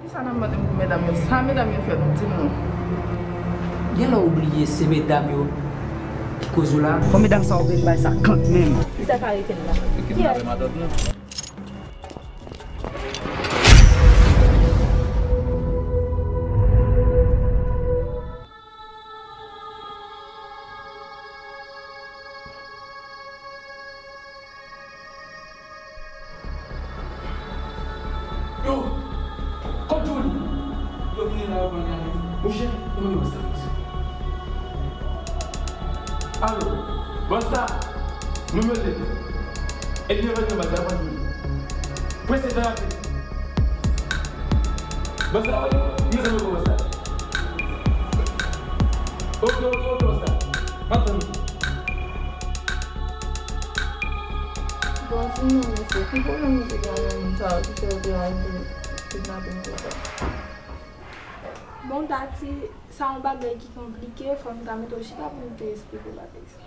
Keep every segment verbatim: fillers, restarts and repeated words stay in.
Sa n ap mande m pou medam yo, sa medam yo fè nou, di m non. Genlè w bliye se medam yo ki koz ou la. Fò medam sa yo vin bay sa kanmenm. Li sa ka rete la. Kidnape matant nou. Yo! Kòb Johnny! Yo vini la, yo pran gade. Monchè, kòman yo sa? Alo, bòs la? Nou mete. Epi yo vini anba, la pran Johnny. Prese, fè rapid. Bòs la, wi, mezanmi, bòs la. Oke, oke, oke, bòs la. M ap tann ou. Bon, di m non, mesye, ki pwoblèm ou te gen avèk moun sa yo ki fè yo te rive kidnape m konsa? Bon, Tati, sa yon bagay ki konplike, fò n ta mete w chita pou n te esplike w bagay sa.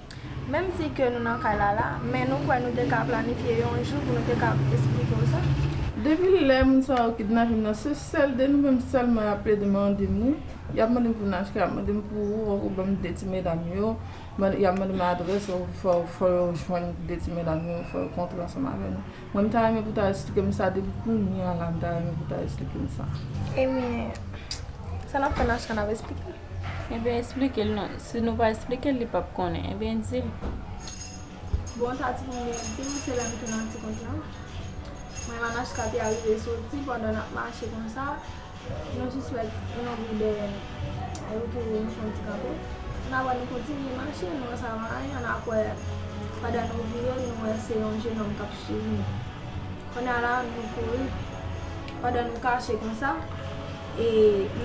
Menm si ke nou nan kay la la, men nou kwè nou te ka planifye yon jou pou nou te ka esplike w sa. Depi lè moun sa yo kidnape m nan, se sèl de nou menm sèlman y ap plede mande m wi. Y ap mande m pou Nachka, y ap mande m pou ou, ou ban m de ti medam yo. Y ap mande m adrès, fò, fò yo jwenn de ti medam yo, fò yo kontre ansanm avè nou. Mwen, m ta renmen pou ta esplike m sa depi kounye a la, m ta renmen pou ta esplike m sa. Ebyen, sa n ap fè Nachka n ap esplike l. Ebyen, esplike l non. Si nou pa esplike l, li p ap konnen. Ebyen, di l. Bon, Tati, pou mwen, di m se lè m te nan ti kont lan. Mwen, Nachka te arive soti pandan n ap mache konsa. Nou jis wè yon bri dèyè n. Epi tou nou fè yon ti kanpe. N a wè nou kontinye mache, nou wè sa pa anyen, n a kwè pandan nou vire, nou wè se yon jenòm k ap swiv nou. Kounye a la, nou kouri. Pandan nou kache konsa, e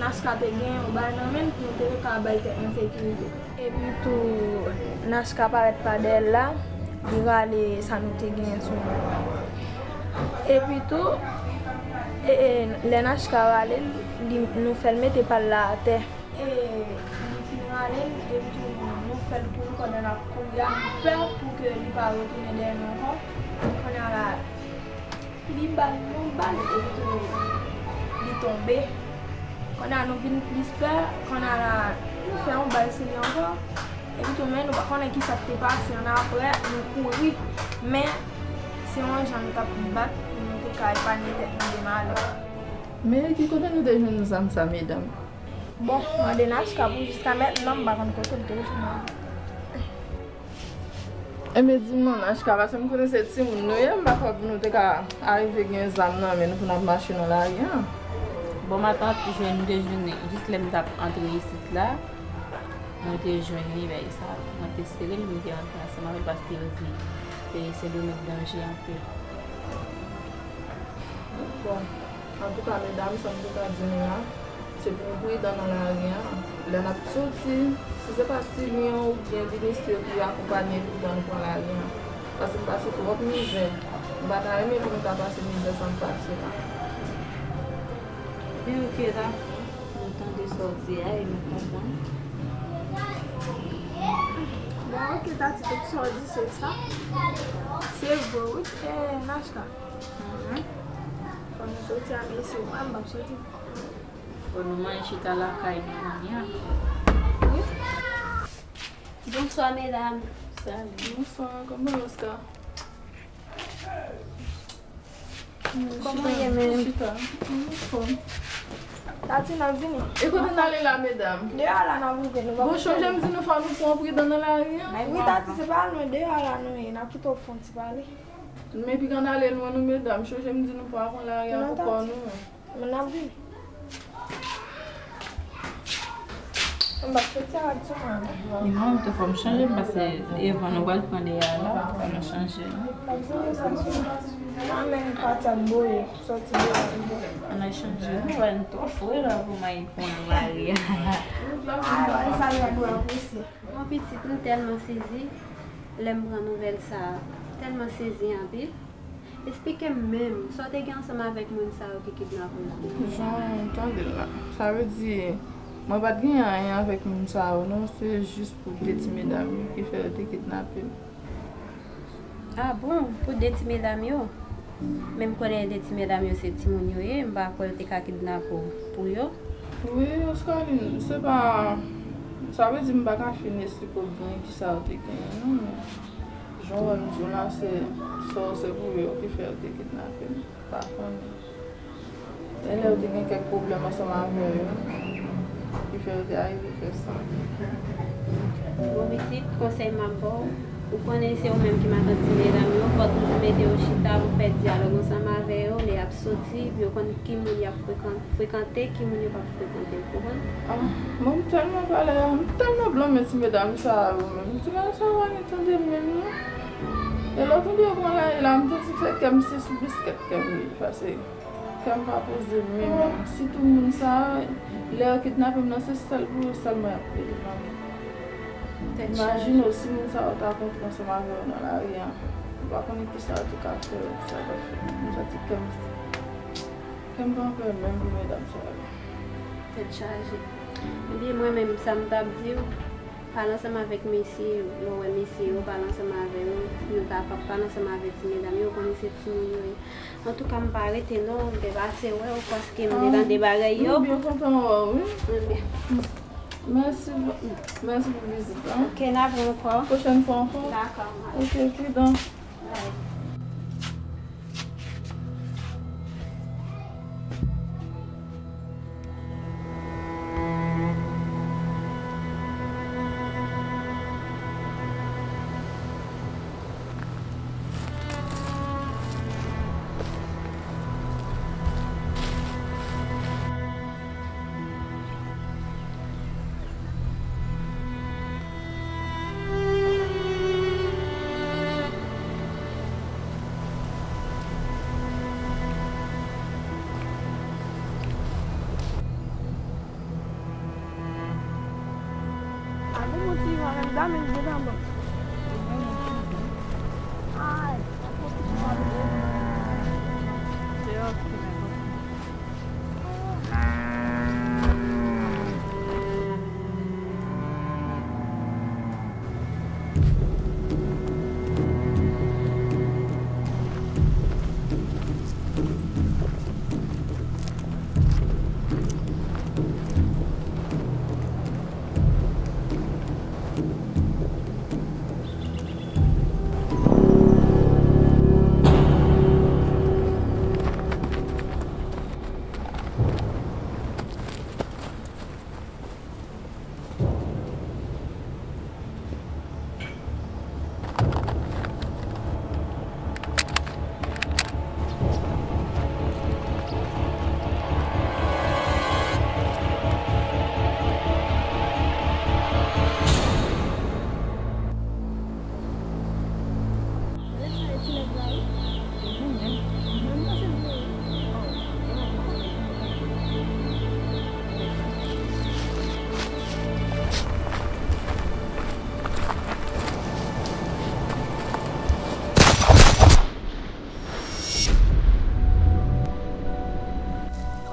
Nachka te gen yon bagay nan men l pou nou te ka bay tèt nou sekirite. Epi tou, Nachka parèt pa dèyè l la, li rale sa nou te genyen sou nou. Epi tou, e, e, lè Nachka rale l, li, nou fè l mete pa l la atè. E li fin rale l, epi tou, nou fè l kouri pandan n ap kouri a, nou pè pou ke li pa retounen dèyè nou ankò. Kounye a la, li ba l yon bal, epi tou, li tonbe. Kounye a nou vin plis pè, kounye a la, nou fè yon bal sou li ankò. Epi tou, men nou pa konnen kisa k te pase, annapre, nou kouri. Men, se yon jan nou t ap bat pou nou te ka epanye tèt nou de malè. Men, ki kote nou te jwenn zam sa, medam? Bon, mande Nachka pou jiska mentnan, m pa konn kote l te jwenn li. Enben, di m non, Nachka, paske m konnen se timoun nou ye, m pa kwè pou nou te ka arive gen zam nan men nou pou n ap mache nan lari a. Bon, matant, jwenn, nou te jwenn li jis lè m t ap antre isit la. Mwen te jwenn li, men sa, mwen te sere l, mwen te antre ansanm avè l, paske yo di peyi Sendomeng danje anpil. Bon, antouka, medam, sa m te ka di nou la, se pou nou pridan nan lari a. Lè n ap soti, si se pa Tilyon oubyen Vinicius ki akonpanye nou pandan nou pran lari a. Paske m pase twòp mizè. M pa ta renmen pou nou ta pase mizè sa m pase la. Men oke, dakò. Nou tande sa w di a e nou konprann. Bon, oke, Tati, tout sa w di se sa. Se vre, wi. E, Nachka. Fò nou soti a, men si w pa, m p ap soti. Fò nou manje chita lakay nou kounye a. Wi. Bonswa, medam. Salut. Bonswa, kòman Oscar? Kòman w ye menm? Chita. Anfòm. Tati, n ap vini. E kote n ale la, medam? Deyò la, n ap rive. Nou pa Bon, chonje m di nou fò nou pran pridan nan lari a. Wi, Tati, se pa lwen, deyò la nou ye. N ap kite w fè yon ti pale. Men piga n ale lwen nou, medam. Chonje m di nou pran lari a pou kò nou. Men n ap vini. M p ap soti avèk ti mwen. E non, m te fò m chanje m, paske Evan nou pral pran deyò a la, fò nou chanje. Ann men pati ak boye, soti deyò a. Ann al chanje, nou wè n twò fre la pou m al pran lari a. Ay, wè sa lè dwe apresye. Mwen pitit, m tèlman sezi lè m pran nouvèl sa a. Tèlman sezi anpil. Esplike m menm, sa w te gen ansanm avèk moun sa yo ki kidnape w la? Jan w tande l la. Sa vle di, mwen pa t gen anyen avèk moun sa yo non, se jis pou de ti medam yo ki fè yo te kidnape m. Ah bon, pou de ti medam yo? Men m konnen de ti medam yo se timoun yo ye, m pa kwè yo te ka kidnape w pou yo. Wi, Oscarline, se pa, sa vle di m pa ka fin esplike w byen kisa yo te genyen, non, men jan w wè m di w la, se, se, se pou yo ki fè yo te kidnape m. Pa konnen. E lè yo te gen kèk pwoblèm ansanm avè yo, ki fè yo te arive fè sa. Bon, pitit, konsèy m ap ba w, ou konnen se ou menm ki matant ti medam yo, fò w toujou mete yo chita pou fè dyalòg ansanm avè yo, lè y ap soti, pou yo konn ki moun y ap frekan-, frekante, ki moun yo p ap frekante, ou konprann? Ah, mwen m tèlman pale, m tèlman blanmen ti medam sa yo menm. Ti medam sa yo pa gen tande m menm, non. E lè w tande yo pran lari la, m te di se kè m se sou biskèt kè m ye, pase kè m pa poze menm. Sitou moun sa a, lè yo kidnape m nan, se sèl pou yo sèlman y ap pede mande. Imajine w si moun sa yo ta kontre ansanm avè yo nan lari a. Ou pa konnen kisa yo te ka fè yo, kisa yo t ap fè. M santi kè m, kè m pa anpè menm pou medam sa yo. Tèt chaje. Ebyen, mwen menm, sa m t ap di w, pale ansanm avèk mesye yo, lè w wè mesye yo, pale ansanm avè yo, pou yo kapab pale ansanm avèk ti medam yo, konnen se timoun yo ye. Antouka, m pa rete non, m te pase wè w, paske m te tande bagay yo. M byen kontan wè w, wi. Ebyen. Mèsi, mèsi pou vizit la. Ok, n ap wè ankò. Pwochèn fwa ankò. Dakò, m ap. Ok, pridan. Bye. A, bon, bon, ti van, menm dam, menm dam, bon. Ay,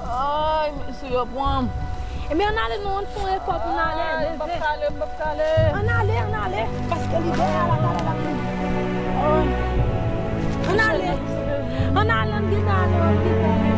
Ay, mesye yo pran m. Ebyen, ann ale, nou, ann fè yon efò pou n ale, leve. Ay, m p ap ka ale, m p ap ka ale. Ann ale, ann ale, paske lidè a la, talè l ap vini. Ay. Ann ale. Ann ale, ann gentan ale, ann gentan ale.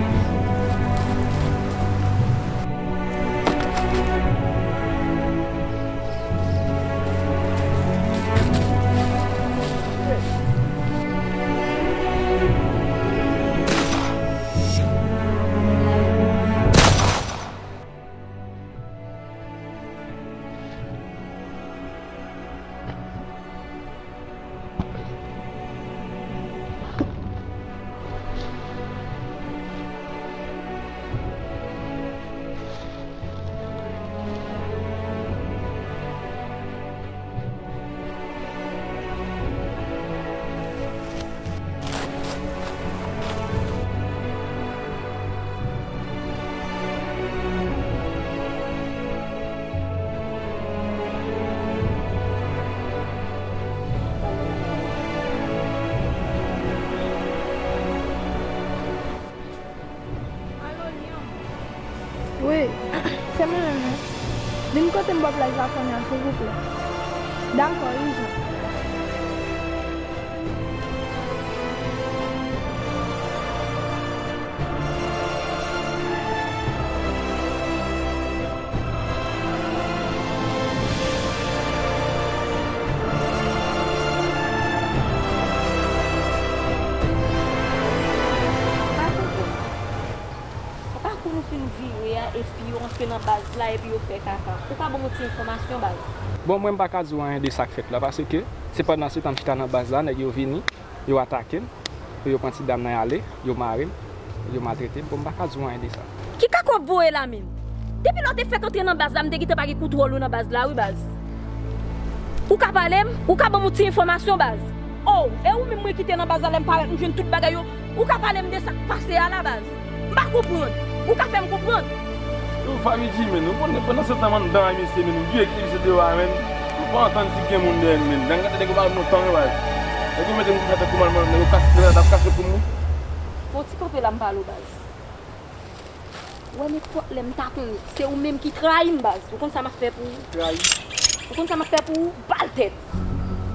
Wi, se mwen menm, wi. Vin kote m bò plaj la kounye a, silvouplè. Dakò, ijan. Pou nou fin vire a, epi yo antre nan baz la, epi yo fè kaka. Ou ka ban m yon ti enfòmasyon, baz? Bon, mwen, m pa ka di w anyen de sa k fèt la, paske se pandan se tan m chita nan baz la, nèg yo vini, yo atake m, pou yo pran ti dam nan y ale, yo mare m, yo maltrete m. Bon, m pa ka di w anyen de sa. Ki kaka w ap voye la menm? Depi lè w te fèk antre nan baz la, m te gentan pa gen kontwòl ou nan baz la, wi, baz. Ou ka pale m? Ou ka ban m yon ti enfòmasyon, baz? Oh, e ou menm mwen ki te nan baz la, lè m parèt, m jwenn tout bagay yo. Ou ka pale m de sa k pase a la, baz? M pa konprann. Ou ka fè m konprann? Yo, Family G, men, nou konnen pandan se tan m anndan a misye, men, m vire kite misye deyò a, men. M pa antann si gen moun dèyè m, men. Nan gade nèg yo pa ban m non tan, wi, baz. Nèg yo mete m kouche atè kou malman, nèg yo kase, nèg yo ap kase pou mwen. Fè yon ti kanpe la, m pale w, baz. Wè, nenpòt lè m ta konnen se ou menm ki trayi m, baz. Ou konn sa m ap fè pou ou? Trayi? Ou konn sa m ap fè pou ou? Bal tèt.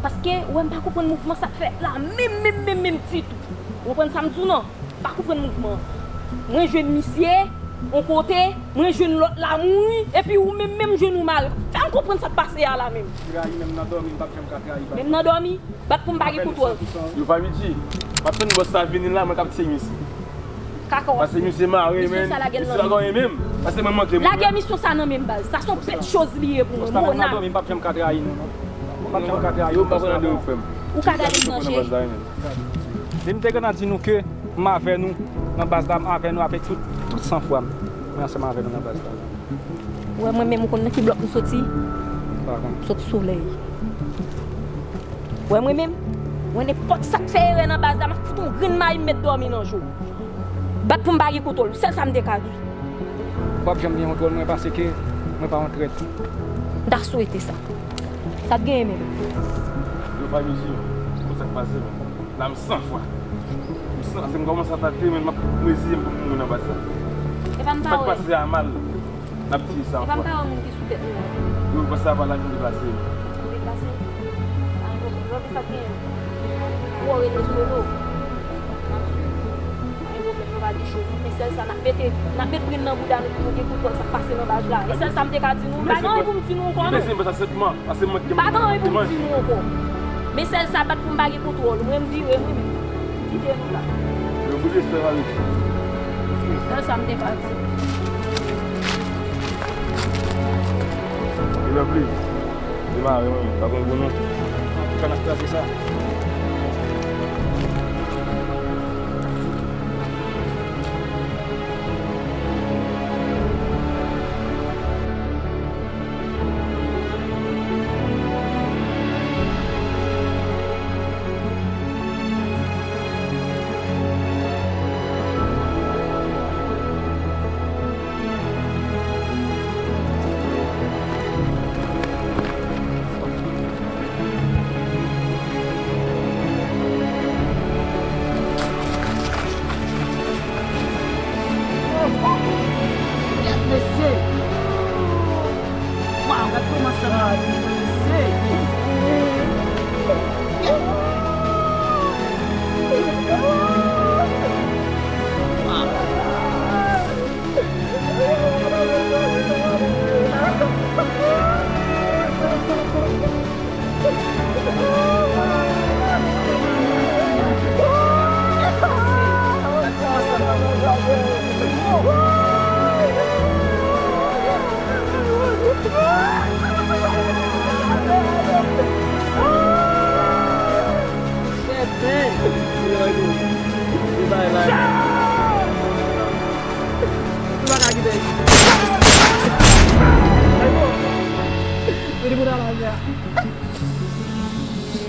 Paske, wè, m pa konprann mouvman sa k fèt la, menm, menm, menm, menm ditou. Ou konprann sa m di w, non? M pa konprann mouvman an. Mwen jwenn misye yon kote, mwen jwenn lòt la mouri, epi ou menm, menm jwenn ou mare. Fè m konprann sa k pase a la menm. Trayi, menm nan dòmi, m p ap janm ka trayi, baz. Menm nan dòmi? Bat pou m pa gen kontwòl. Yo, Family G, m ap tann bòs sa vini la, mwen k ap tiye misye. Kaka w ap fè. Paske misye mare, men. Misye pa gen anyen menm. Paske mwen manke moun. Lage misyon sa nan men m, baz. Sa se yon pèt choz li ye pou mwen. Bòs la, mwen nan dòmi, m p ap janm ka trayi nou, non. M p ap janm ka trayi nou, bòs la, non. Ou ka gade m nan je. Si m te gentan di nou ke m avè nou nan baz la, m avè nou avèk tout, tout sanfwa m. Mwen ansanm avè nou nan baz la. Ou wè mwen menm, ou konn nan ki blòk m soti? M pa konn. M soti Solèy. Ou wè mwen menm? Mwen nenpòt sa k fè erè nan baz la, m ap fout yon grenn mayi m mèt dòmi nan je w. Bat pou m pa gen kontwòl. Sèl sa m te ka di. W p ap janm gen kontwòl mwen paske mwen pa yon trèt. M ta swete sa. Sa t genyen menm? Yo, Family G, konn sa k pase menm. La m san fwa. M san, se m kòmanse atake, men m ap reziye m pou m mouri nan baz la. Epa m pa wè. Sa k pase a mal. N ap tiye sa ankò. Epa m pa wè moun ki sou tèt nou an. Yo, bòs sa pa la vin deplase. Vin deplase? Pa gen pwoblèm. Lòt sa k genyen? Ou rete solo. N ap swiv. Pa gen pwoblèm, nou pa gen cho non. Men sèl sa, n ap mete, n ap met grenn nan bouda nou pou nou gen kontwòl sa k pase nan baz la. E sèl sa m te ka di nou. M pa gen anyen pou m di nou ankò non. Mesye, m fè sa sètman. Paske mwen ki pa gen anyen pou m di nou ankò. Men sèl sa, bat pou m pa gen kontwòl. Mwen, m vire, mwen menm. Kite nou la. Yo, kote Esther Marie? Se sèl sa m te ka di. Gen lè pli. Demare, mwen, pa konn gwo non. Antouka, n ap kraze sa. Mesye! Waw, gad kòman sa ap vin, mesye!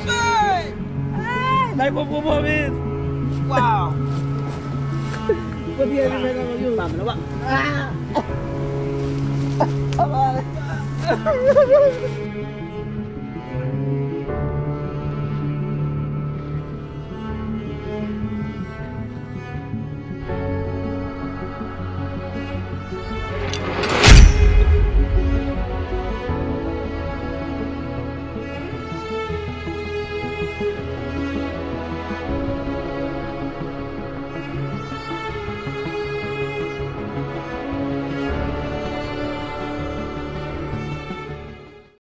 Hey! Hey! Nèg yo pran move. Wow. Kote y ale, nèg yo? Ah! Ah! Ah!